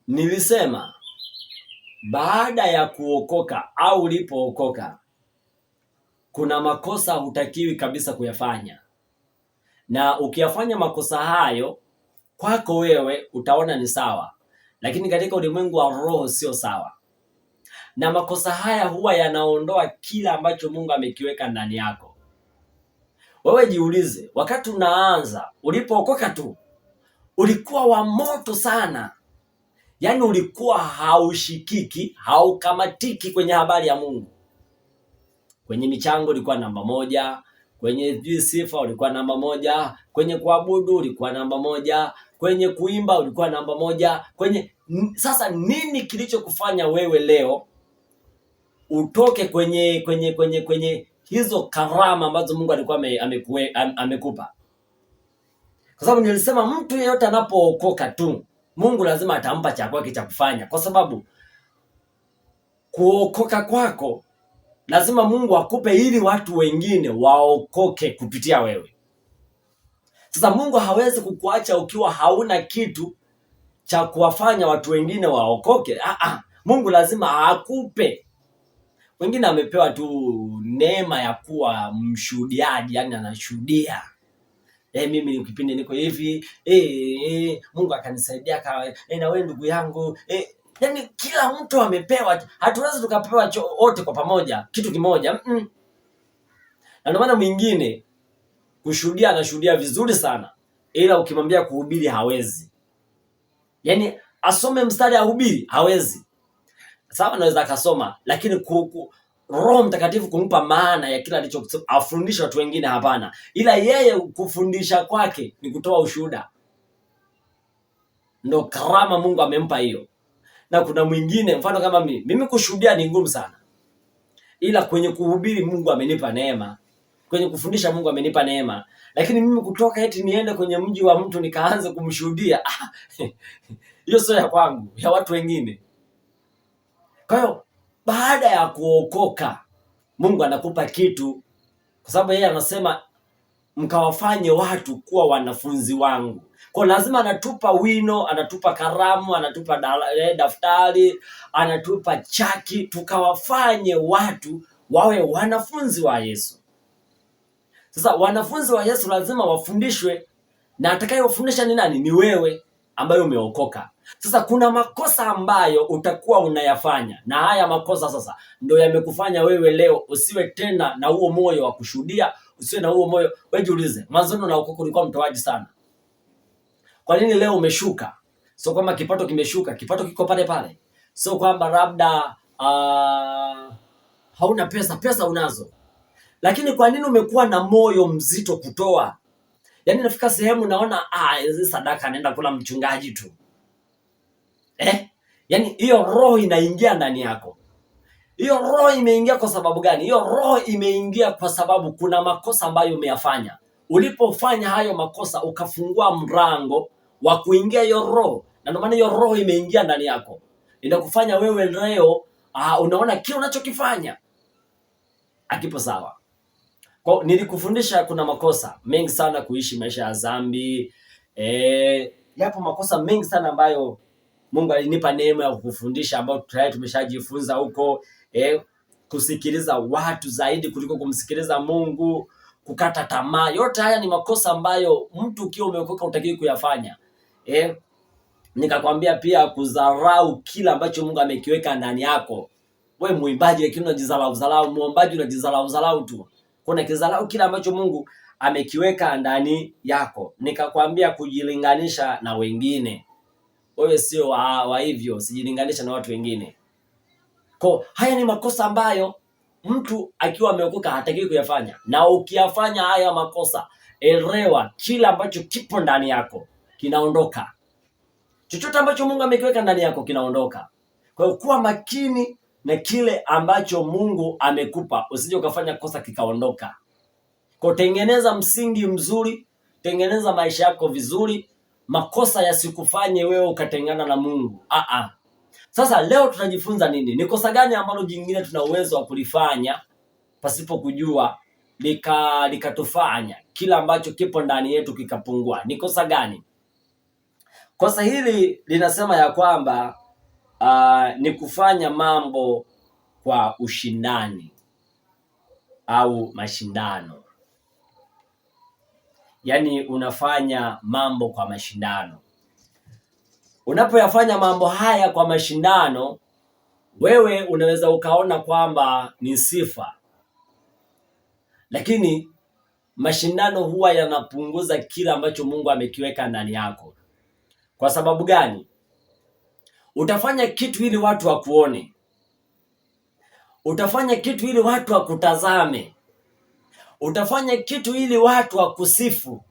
Nilisema baada ya kuokoka au ulipookoka, kuna makosa hutakiwi kabisa kuyafanya, na ukiyafanya makosa hayo kwako wewe utaona ni sawa, lakini katika ulimwengu wa roho sio sawa. Na makosa haya huwa yanaondoa kila ambacho Mungu amekiweka ndani yako. Wewe jiulize, wakati unaanza, ulipookoka tu ulikuwa wa moto sana, yaani ulikuwa haushikiki, haukamatiki kwenye habari ya Mungu. Kwenye michango ulikuwa namba moja, kwenye sifa ulikuwa namba moja, kwenye kuabudu ulikuwa namba moja, kwenye kuimba ulikuwa namba moja, kwenye sasa nini kilichokufanya wewe leo utoke kwenye kwenye kwenye kwenye hizo karama ambazo Mungu alikuwa amekupa? Kwa sababu nilisema mtu yeyote anapookoka tu Mungu lazima atampa cha kwake cha kufanya, kwa sababu kuokoka kwako lazima Mungu akupe ili watu wengine waokoke kupitia wewe. Sasa Mungu hawezi kukuacha ukiwa hauna kitu cha kuwafanya watu wengine waokoke. Ah, ah, Mungu lazima akupe. Wengine amepewa tu neema ya kuwa mshuhudiaji, yani anashuhudia mimi kipindi niko hivi Mungu akanisaidia na wewe ndugu yangu yani kila mtu amepewa, hatuwezi tukapewa wote kwa pamoja kitu kimoja mm. Na ndio maana mwingine kushuhudia anashuhudia vizuri sana, ila ukimwambia kuhubiri hawezi. Yani asome mstari ahubiri hawezi. Sawa, anaweza akasoma, lakini Roho Mtakatifu kumpa maana ya kila alicho afundisha watu wengine hapana, ila yeye kufundisha kwake ni kutoa ushuhuda, ndo karama Mungu amempa hiyo. Na kuna mwingine mfano kama mimi kushuhudia ni ngumu sana, ila kwenye kuhubiri Mungu amenipa neema, kwenye kufundisha Mungu amenipa neema, lakini mimi kutoka eti niende kwenye mji wa mtu nikaanze kumshuhudia hiyo sio ya kwangu, ya watu wengine. Kwa hiyo baada ya kuokoka Mungu anakupa kitu, kwa sababu yeye anasema mkawafanye watu kuwa wanafunzi wangu. Kwa lazima anatupa wino, anatupa karamu, anatupa daftari, anatupa chaki, tukawafanye watu wawe wanafunzi wa Yesu. Sasa wanafunzi wa Yesu lazima wafundishwe, na atakayewafundisha ni nani? Ni wewe ambaye umeokoka. Sasa kuna makosa ambayo utakuwa unayafanya, na haya makosa sasa ndio yamekufanya wewe leo usiwe tena na huo moyo wa kushuhudia, usiwe na huo moyo. Wewe jiulize, mwanzoni unaokoka ulikuwa mtoaji sana, kwa nini leo umeshuka? Sio kwamba kipato kimeshuka, kipato kiko pale pale. Sio kwamba labda hauna pesa, pesa unazo, lakini kwa nini umekuwa na moyo mzito kutoa? Yaani nafika sehemu naona hizi sadaka naenda kula mchungaji tu. Yaani hiyo roho inaingia ndani yako. Hiyo roho imeingia kwa sababu gani? Hiyo roho imeingia kwa sababu kuna makosa ambayo umeyafanya. Ulipofanya hayo makosa ukafungua mlango wa kuingia hiyo roho, na ndio maana hiyo roho imeingia ndani yako, inakufanya wewe leo unaona kile unachokifanya hakipo sawa. Kwa nilikufundisha kuna makosa mengi sana kuishi maisha ya dhambi. Yapo makosa mengi sana ambayo Mungu alinipa neema ya kukufundisha ambayo tayari tumeshajifunza huko, kusikiliza watu zaidi kuliko kumsikiliza Mungu, kukata tamaa. Yote haya ni makosa ambayo mtu ukiwa umeokoka hutakiwi kuyafanya. Nikakwambia pia kudharau kila ambacho Mungu amekiweka ndani yako. We muimbaji lakini unajidharau dharau, muombaji unajidharau dharau tu. Kuna kidharau kila ambacho Mungu amekiweka ndani yako. Nikakwambia kujilinganisha na wengine. Wewe sio wa hivyo, usijilinganisha na watu wengine. Kwa haya ni makosa ambayo mtu akiwa ameokoka hatakiwi kuyafanya. Na ukiyafanya haya makosa, elewa kila ambacho kipo ndani yako kinaondoka. Chochote ambacho Mungu amekiweka ndani yako kinaondoka. Kwa hiyo kuwa makini na kile ambacho Mungu amekupa, usije ukafanya kosa kikaondoka. Kwa tengeneza msingi mzuri, tengeneza maisha yako vizuri, makosa yasikufanye wewe ukatengana na Mungu. Sasa leo tutajifunza nini? Ni kosa gani ambalo jingine tuna uwezo wa kulifanya pasipo kujua likatufanya kila ambacho kipo ndani yetu kikapungua? Ni kosa gani? Kosa hili linasema ya kwamba ni kufanya mambo kwa ushindani au mashindano. Yaani unafanya mambo kwa mashindano. Unapoyafanya mambo haya kwa mashindano, wewe unaweza ukaona kwamba ni sifa, lakini mashindano huwa yanapunguza kila ambacho Mungu amekiweka ndani yako. Kwa sababu gani? Utafanya kitu ili watu wakuone, utafanya kitu ili watu wakutazame, utafanya kitu ili watu wakusifu,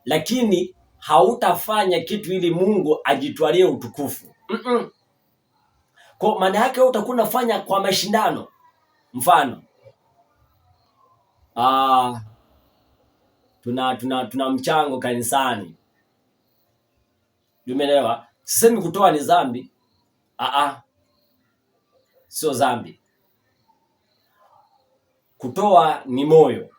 lakini hautafanya kitu ili Mungu ajitwalie utukufu. Kwa maana yake wewe utakuwa unafanya kwa mashindano. Mfano, ah, tuna mchango kanisani. Umeelewa? Sisemi kutoa ni dhambi. Ah, sio dhambi. Kutoa ni moyo,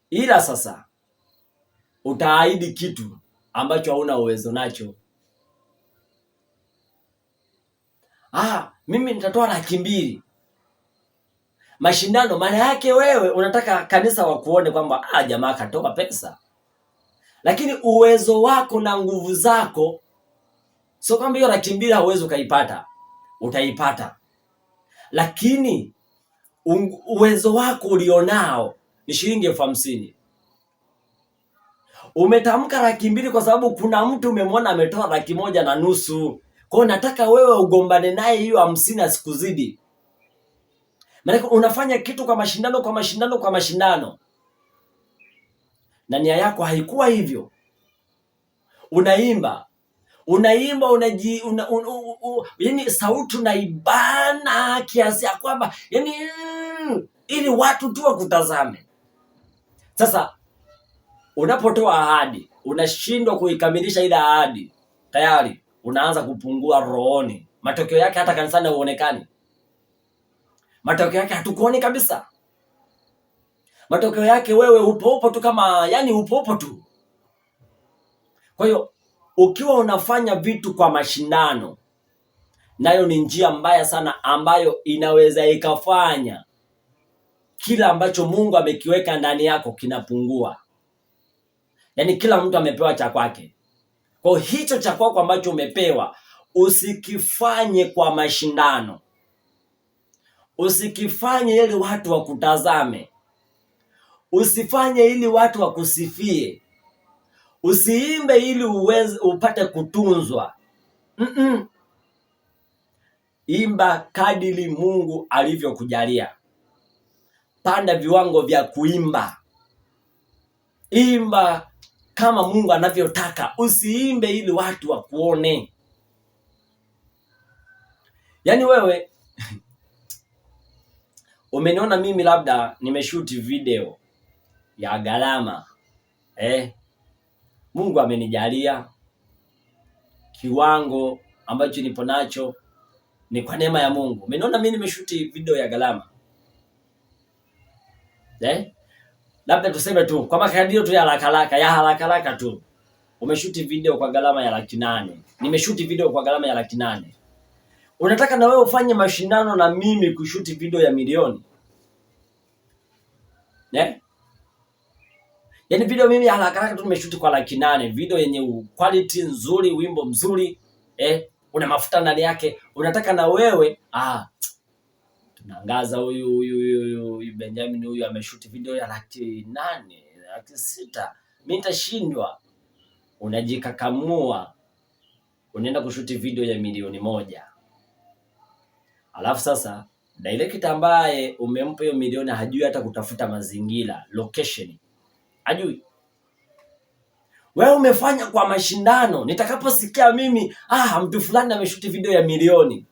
ila sasa utaahidi kitu ambacho hauna uwezo nacho. Ah, mimi nitatoa 200,000. Mashindano, maana yake wewe unataka kanisa wakuone kwamba jamaa katoa pesa, lakini uwezo wako na nguvu zako sio kwamba hiyo 200,000 hauwezi ukaipata, utaipata, lakini uwezo wako ulionao ni shilingi 50,000. Umetamka 200,000 kwa sababu kuna mtu umemwona ametoa 150,000. Kwa hiyo nataka wewe ugombane naye hiyo 50 asikuzidi. Maana unafanya kitu kwa mashindano, kwa mashindano, kwa mashindano, na nia yako haikuwa hivyo. Unaimba, unaimba, unaji una, un, u, u, yani sauti unaibana kiasi ya kwamba yani ili watu tu wakutazame. Sasa unapotoa ahadi unashindwa kuikamilisha ile ahadi, tayari unaanza kupungua rohoni. Matokeo yake hata kanisani huonekani, matokeo yake hatukuoni kabisa. Matokeo yake wewe upo upo tu kama yani upo upo tu. Kwa hiyo ukiwa unafanya vitu kwa mashindano, nayo ni njia mbaya sana ambayo inaweza ikafanya kila ambacho Mungu amekiweka ndani yako kinapungua. Yaani kila mtu amepewa cha kwake. Kwa hicho cha kwako ambacho umepewa usikifanye kwa mashindano, usikifanye ili watu wakutazame, usifanye ili watu wakusifie, usiimbe ili uweze upate kutunzwa. Imba kadiri Mungu alivyokujalia. Panda viwango vya kuimba, imba kama Mungu anavyotaka, usiimbe ili watu wakuone. Yaani wewe umeniona mimi labda nimeshoot video ya gharama Mungu amenijalia kiwango ambacho nipo nacho ni kwa neema ya Mungu. Umeniona mimi nimeshoot video ya gharama labda tuseme tu kwa makadirio tu ya haraka haraka ya haraka haraka tu, umeshuti video kwa gharama ya 800,000. Nimeshuti video kwa gharama ya 800,000. Unataka na wewe ufanye mashindano na mimi kushuti video ya milioni? Yaani video mimi haraka haraka tu nimeshuti kwa 800,000, video yenye quality nzuri, wimbo mzuri, una mafuta ndani yake. Unataka na wewe tunaangaza huyu Benjamin huyu ameshuti video ya 800,000, 600,000, mimi nitashindwa. Unajikakamua, unaenda kushuti video ya 1,000,000. Alafu sasa director ambaye umempa hiyo milioni hajui hata kutafuta mazingira, location hajui. Wewe umefanya kwa mashindano. Nitakaposikia mimi mtu fulani ameshuti video ya milioni,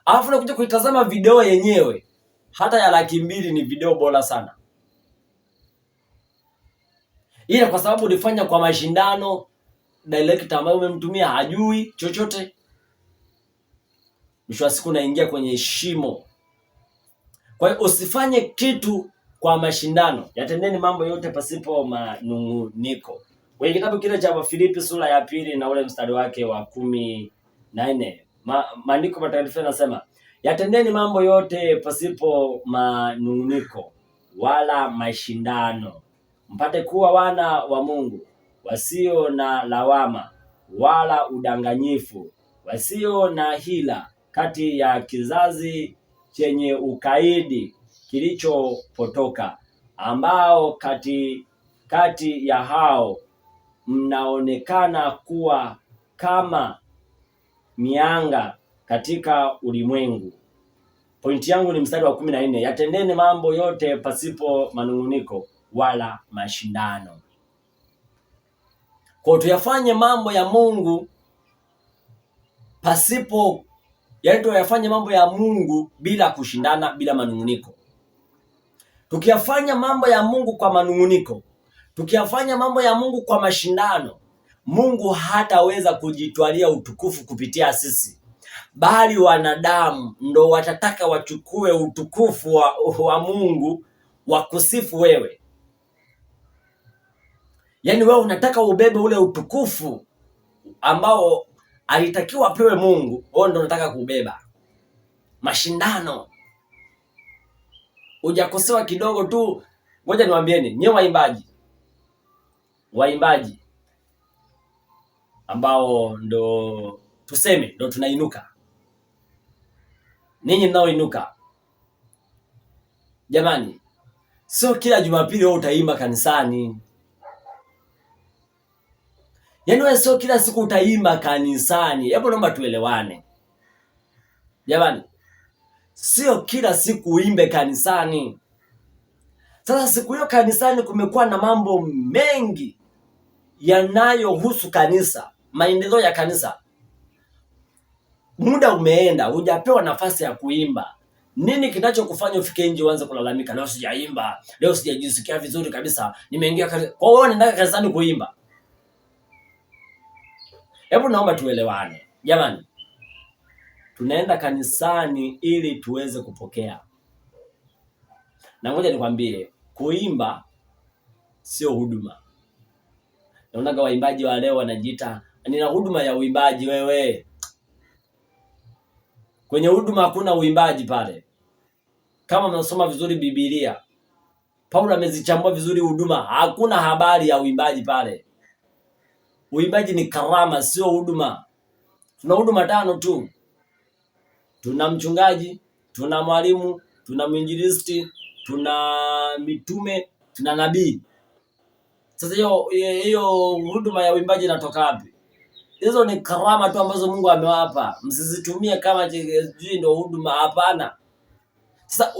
alafu nakuja kuitazama video yenyewe, hata ya 200,000 ni video bora sana, ila kwa sababu ulifanya kwa mashindano, director ambaye umemtumia hajui chochote, mwisho wa siku unaingia kwenye shimo. Kwa hiyo usifanye kitu kwa mashindano, yatendeni mambo yote pasipo manunguniko. Kwenye kitabu kile cha Wafilipi sura ya 2 na ule mstari wake wa 14, maandiko matakatifu yanasema, yatendeni mambo yote pasipo manung'uniko wala mashindano, mpate kuwa wana wa Mungu, wasio na lawama wala udanganyifu, wasio na hila, kati ya kizazi chenye ukaidi kilichopotoka, ambao kati kati ya hao mnaonekana kuwa kama mianga katika ulimwengu. Pointi yangu ni mstari wa 14, yatendeni mambo yote pasipo manung'uniko wala mashindano. Kwa tuyafanye mambo ya Mungu pasipo, yaani tuyafanye mambo ya Mungu bila kushindana, bila manung'uniko. Tukiyafanya mambo ya Mungu kwa manung'uniko, tukiyafanya mambo ya Mungu kwa mashindano, Mungu hataweza kujitwalia utukufu kupitia sisi, bali wanadamu ndo watataka wachukue utukufu wa Mungu wa kusifu wewe. Yaani wewe unataka ubebe ule utukufu ambao alitakiwa apewe Mungu, wewe ndo unataka kubeba. Mashindano, hujakosewa kidogo tu. Ngoja niwaambieni nyewe waimbaji ambao ndo tuseme ndo tunainuka, ninyi mnaoinuka, jamani, sio kila Jumapili wewe utaimba kanisani. Yaani wewe sio kila siku utaimba kanisani. Hebu naomba tuelewane jamani, sio kila siku uimbe kanisani. Sasa siku hiyo kanisani kumekuwa na mambo mengi yanayohusu kanisa, maendeleo ya kanisa. Muda umeenda, hujapewa nafasi ya kuimba. Nini kinachokufanya ufike nje uanze kulalamika, leo sijaimba, leo sijajisikia vizuri kabisa, nimeingia kanisa? Kwa hiyo unaenda kanisani kuimba? Hebu naomba tuelewane jamani, tunaenda kanisani ili tuweze kupokea. Na ngoja nikwambie, kuimba sio huduma. Naonaga waimbaji wa leo wanajiita nina huduma ya uimbaji. Wewe kwenye huduma hakuna uimbaji pale. Kama mnasoma vizuri Biblia, Paulo amezichambua vizuri huduma, hakuna habari ya uimbaji pale. Uimbaji ni karama, sio huduma. Tuna huduma tano tu, tuna mchungaji, tuna mwalimu, tuna mwinjilisti, tuna mitume, tuna nabii. Sasa hiyo huduma ya uimbaji inatoka wapi? Hizo ni karama tu ambazo Mungu amewapa, msizitumie kama sijui ndio huduma. Hapana. Sasa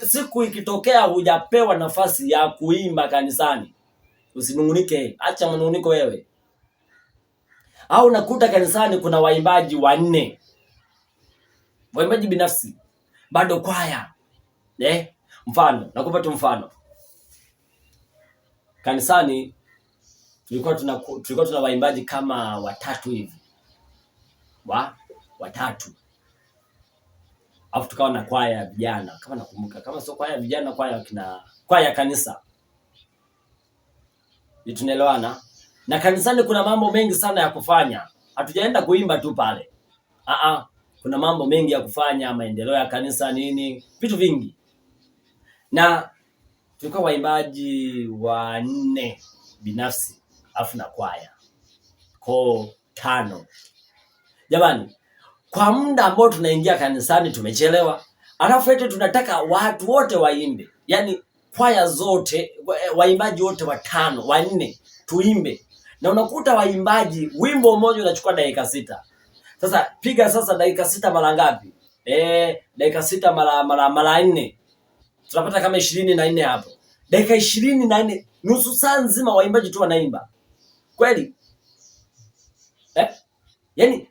siku ikitokea hujapewa nafasi ya kuimba kanisani, usinungunike, acha manunguniko wewe. Au nakuta kanisani kuna waimbaji wanne, waimbaji binafsi, bado kwaya. Mfano, nakupa tu mfano. Kanisani tulikuwa tuna waimbaji kama watatu hivi. Watatu. Alafu tukawa na kwaya ya vijana, kama nakumbuka, kama sio kwaya ya vijana, kwaya ya kanisa. Ni tunaelewana? Na kanisani kuna mambo mengi sana ya kufanya. Hatujaenda kuimba tu pale. Kuna mambo mengi ya kufanya, maendeleo ya kanisa nini, vitu vingi. Na tulikuwa waimbaji wanne binafsi, alafu na kwaya. Ko 5. Jamani, kwa muda ambao tunaingia kanisani tumechelewa. Alafu eti tunataka watu wote waimbe. Yaani kwaya zote, waimbaji wote 5, 4 tuimbe. Na unakuta waimbaji wimbo mmoja unachukua dakika 6. Sasa piga sasa dakika 6 mara ngapi? Dakika 6 mara 4. Tunapata kama 24 hapo. Dakika 24, nusu saa nzima waimbaji tu wanaimba. Kweli? Yaani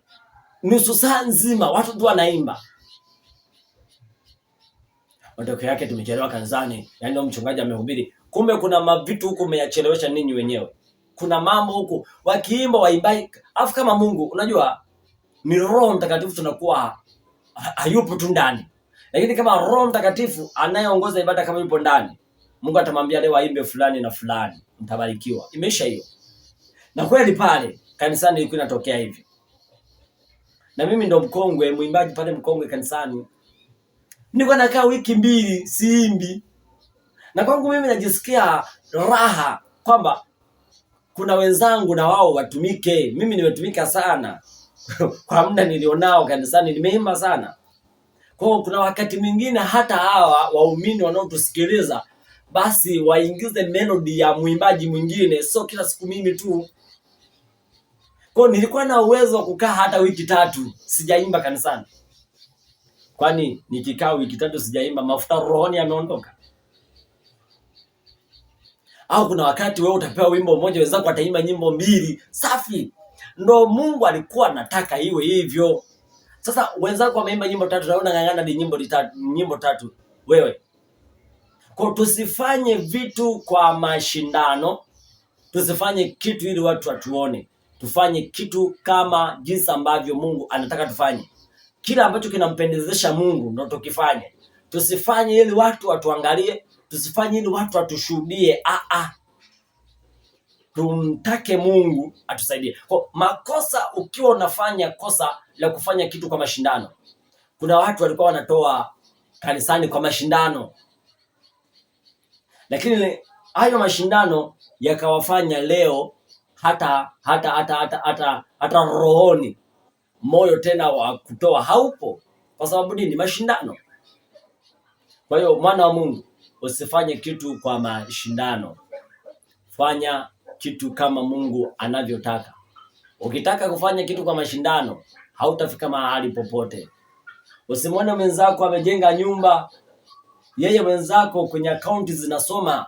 nusu saa nzima watu tu wanaimba. Matokeo yake tumechelewa kanisani. Yaani ndio mchungaji amehubiri. Kumbe kuna mavitu huku mmeyachelewesha ninyi wenyewe. Kuna mambo huku wakiimba waimbaji. Alafu kama Mungu, unajua ni Roho Mtakatifu tunakuwa hayupo tu ndani. Lakini kama Roho Mtakatifu anayeongoza ibada kama yupo ndani, Mungu atamwambia leo aimbe fulani na fulani, mtabarikiwa. Imeisha hiyo. Na kweli pale kanisani ilikuwa inatokea hivi, na mimi ndo mkongwe mwimbaji pale, mkongwe kanisani. Nilikuwa nakaa wiki 2 siimbi, na kwangu mimi najisikia raha kwamba kuna wenzangu na wao watumike. Mimi nimetumika sana kwa muda nilionao kanisani, nimeimba sana. Kwa hiyo kuna wakati mwingine hata hawa waumini wanaotusikiliza basi waingize melody ya mwimbaji mwingine, sio kila siku mimi tu. Kwa hiyo nilikuwa na uwezo wa kukaa hata wiki 3 sijaimba kanisani. Kwani nikikaa wiki 3 sijaimba, mafuta rohoni yameondoka? Au kuna wakati wewe utapewa wimbo mmoja, wenzako wataimba nyimbo 2. Safi. Ndo Mungu alikuwa anataka iwe hivyo. Sasa wenzako wameimba nyimbo 3 na wewe unang'ang'ana ni nyimbo 3 wewe. Kwa tusifanye vitu kwa mashindano, tusifanye kitu ili watu watuone. Tufanye kitu kama jinsi ambavyo Mungu anataka tufanye. Kila ambacho kinampendezesha Mungu ndo tukifanye. Tusifanye ili watu watuangalie, tusifanye ili watu watushuhudie. Tumtake Mungu atusaidie. Kwa makosa, ukiwa unafanya kosa la kufanya kitu kwa mashindano. Kuna watu walikuwa wanatoa kanisani kwa mashindano, lakini hayo mashindano yakawafanya leo hata rohoni moyo tena wa kutoa haupo. Kwa sababu nini? Mashindano. Kwa hiyo mwana wa Mungu, usifanye kitu kwa mashindano. Fanya kitu kama Mungu anavyotaka. Ukitaka kufanya kitu kwa mashindano, hautafika mahali popote. Usimwone mwenzako amejenga nyumba, yeye mwenzako kwenye akaunti zinasoma,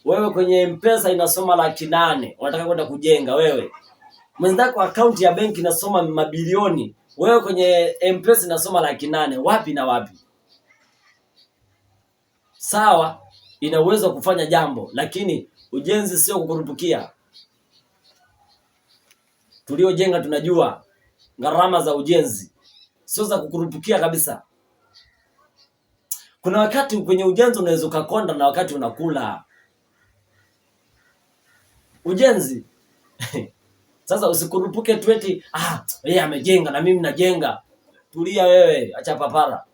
wewe kwenye M-Pesa inasoma 800,000, unataka kwenda kujenga wewe. Mwenzako akaunti ya benki inasoma mabilioni, wewe kwenye M-Pesa inasoma 800,000. Wapi na wapi? Sawa, ina uwezo kufanya jambo, lakini ujenzi sio kukurupukia. Tuliojenga tunajua gharama za ujenzi sio za kukurupukia kabisa. Kuna wakati kwenye ujenzi unaweza ukakonda na wakati unakula ujenzi. Sasa usikurupuke tu eti yeye amejenga na mimi najenga. Tulia wewe, acha papara.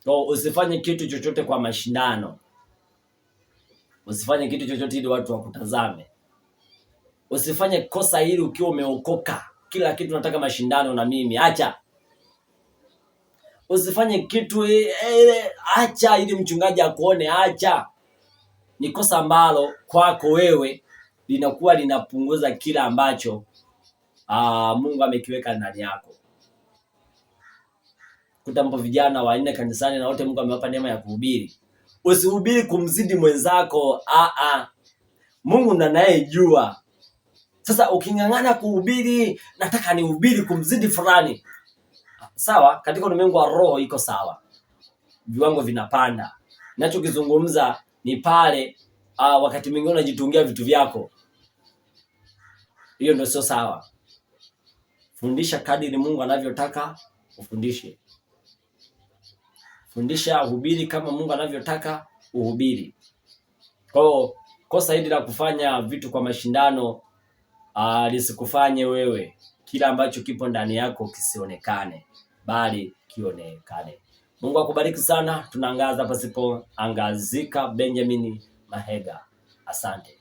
So, usifanye kitu chochote kwa mashindano. Usifanye kitu chochote ili watu wakutazame. Usifanye kosa hili ukiwa umeokoka. Kila kitu nataka mashindano na mimi. Acha. Usifanye kitu acha ili mchungaji akuone, acha. Ni kosa ambalo kwako wewe linakuwa linapunguza kila ambacho Mungu amekiweka ndani yako. Kuta mpo vijana 4 kanisani na wote Mungu amewapa neema ya kuhubiri. Usihubiri kumzidi mwenzako, Mungu ndiye anayejua. Sasa uking'ang'ana kuhubiri, nataka nihubiri kumzidi fulani. Sawa, katika ulimwengu wa roho iko sawa. Viwango vinapanda. Ninachokizungumza ni pale wakati mwingine unajitungia vitu vyako. Hiyo ndio sio sawa. Fundisha kadiri Mungu anavyotaka ufundishe. Fundisha, hubiri kama Mungu anavyotaka uhubiri. Kwa hiyo kosa hili la kufanya vitu kwa mashindano lisikufanye wewe kila ambacho kipo ndani yako kisionekane, bali kionekane. Mungu akubariki sana. Tunaangaza pasipo angazika. Benjamin Mahega, asante.